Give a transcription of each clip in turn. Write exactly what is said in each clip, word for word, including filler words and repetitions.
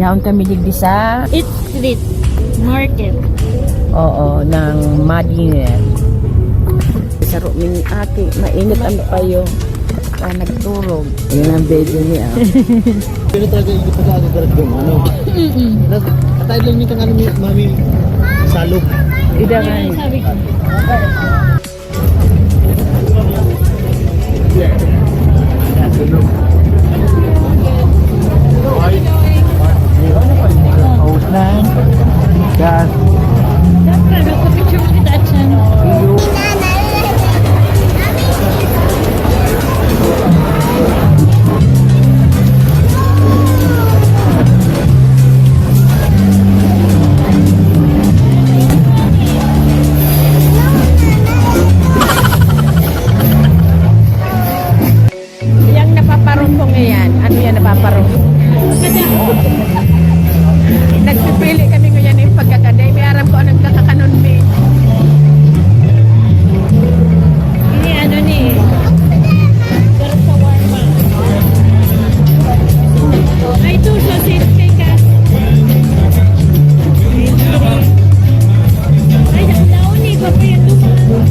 Naon kami digdi sa Eat Street Market. Oo, ng Madiner. Saro ming aki, mainit ang payo. Ah, nagturog. Yan ang baby niya. Pero talaga yung pag-aagarat yung ano. Mm-mm. Atay lang yung kang ano, mami, salog. Ida nga. Sabi ko. Gas. Siyempre, magpa-picture kita dyan. Yang napaparungkong na yan. Ano yan napaparungkong? Nagpipili kami ngayon yung pagkakaday. May aram ko anong kakakanon, may. Ini ano ni? Pero sa warma. Ay, ito, sausage kay Kat. Ay, ang laon ni, iba pa yan duman.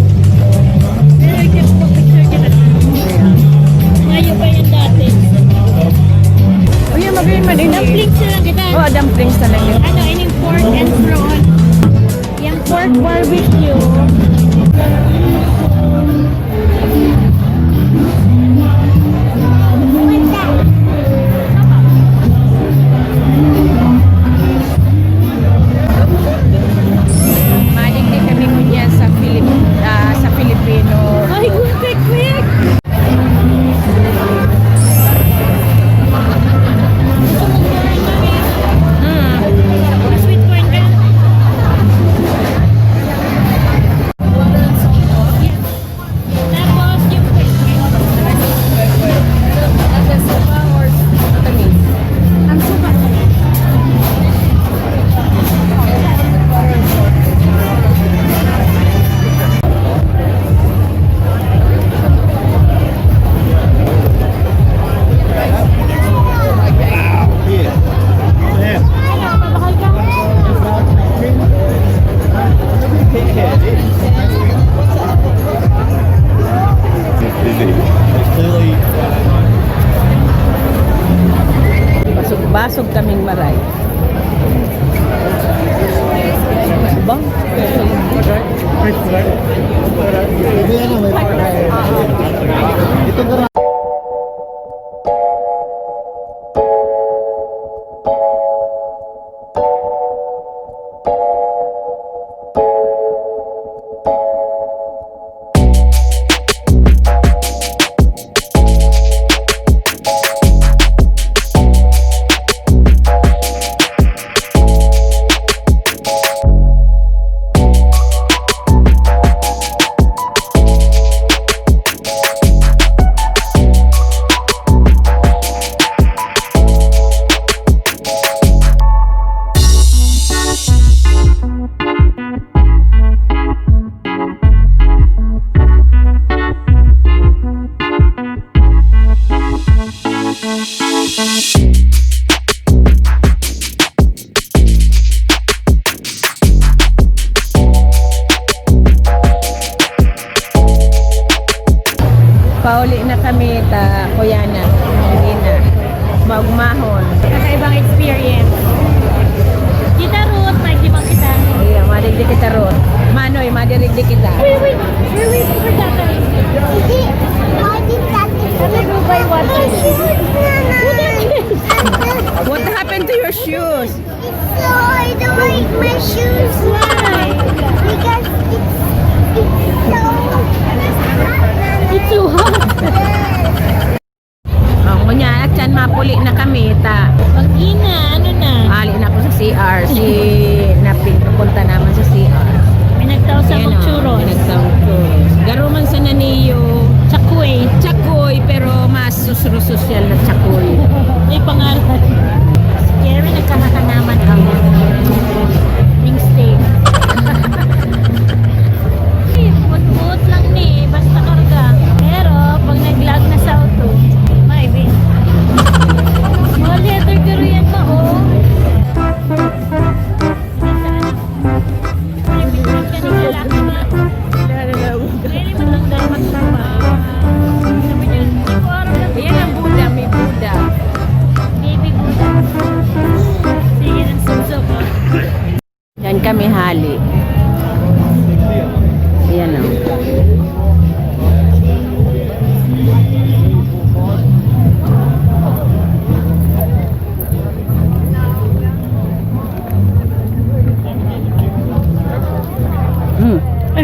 Pero ikaw, pag-picture kita. Mayo pa yan dati. Uy, magayon man ini. Dumplings na lang kita. Oh, dumplings na lang yun. Ano, ining pork and prawn. Yang pork barbecue. Madigdi kami ngunyan sa Filip-, ah, sa Filipino. Ay, quick, quick! Mm. Sweet corn ka? Tapos yung crispy. Nasa suka or matamis? Ang suka. Basog-basog kaming maray. Bang? Pauli na kami ta, kuya na. Hindi na. Maugmahon. Kakaibang experience. Kita, Ruth, may di ba kita? Iya, madigdi kita, Ruth. Manoy, madirigdi kita. Wait, wait, wait, wait, wait, wait, wait. Hindi, why did that Ano, go buy water. What happened to your shoes? So I don't like my shoes. Why? Because it's, it's so hot. It's so hot. Yes. Oh, kunya, atyan, mapuli na kami, ta. Pag-ina, ano na? Ali na ako sa C R. Si Naping, papunta naman sa C R. May nagtao sa Ayan, oh, Magchuron. May nagtao sa Magchuron. Garo man sa Naniyo. Chakoy. Chakoy, pero mas Susro sosyal na tsakoy. May pangalan. Kaya may nagkakakanaman ang Wednesday. Buot-buot lang ni, basta karga. Pero, pag nag-lag na sa auto, may bin. Mga leather garo yan, ma, oh.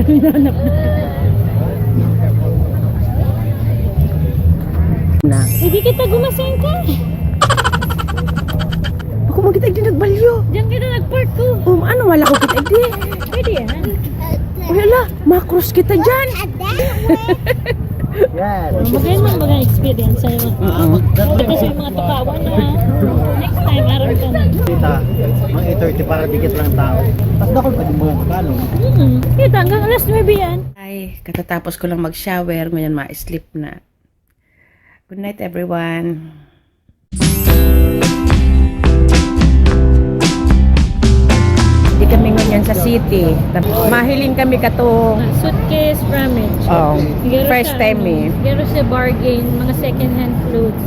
Na. Hindi kita gumasing ka. Ako magkita di nagbalyo. Diyan kita nag-park ko. Um, ano, wala ko kita di. Pwede yan. Uy, ala, makros kita dyan. Yan. Magayon man mga experience sa'yo. Oo. Kasi yung mga tukawan na. Next time, aram ka na. Kita, mga eight thirty para dikit lang tao. Tapos dakol pa din mga Tagalog. Mm. Kita, hanggang alas nuebe yan. Ay, katatapos ko lang mag-shower, ngayon ma-sleep na. Good night, everyone. Di kami ngunyan sa city. Mahiling kami katong Suitcase, Ramage. Oh, first time eh. Garo siya bargain, mga second-hand clothes.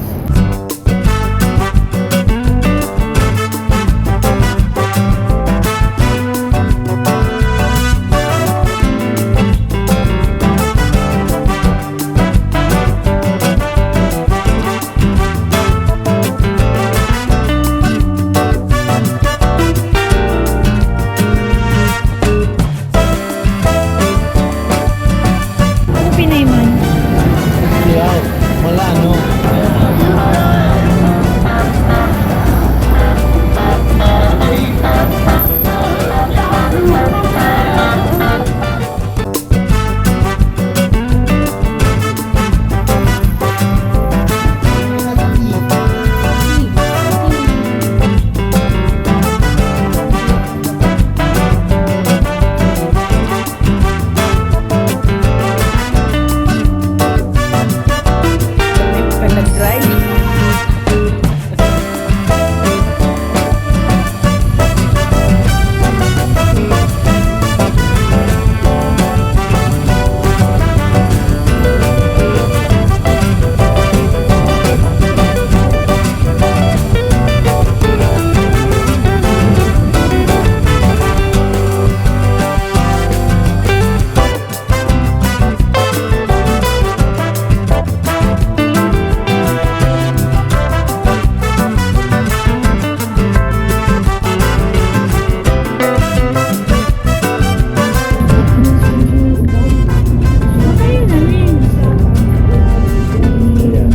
Ano pinay man? Siyaw. Wala, no?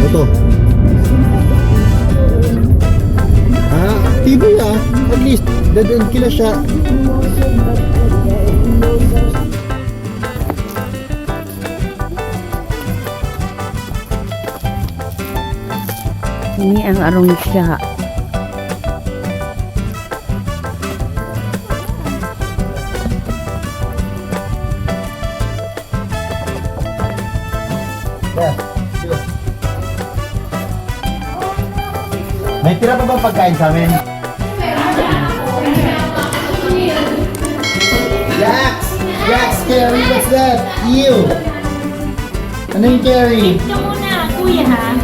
Ito. Ah, T V ah. At least, dadaan kila siya. Ini ang arong siya. Yeah, sure. May tira pa bang pagkain sa amin? Yaks! Yaks, Kerry, what's that? Ew! Ano yung Kerry? Ito muna, kuya, ha?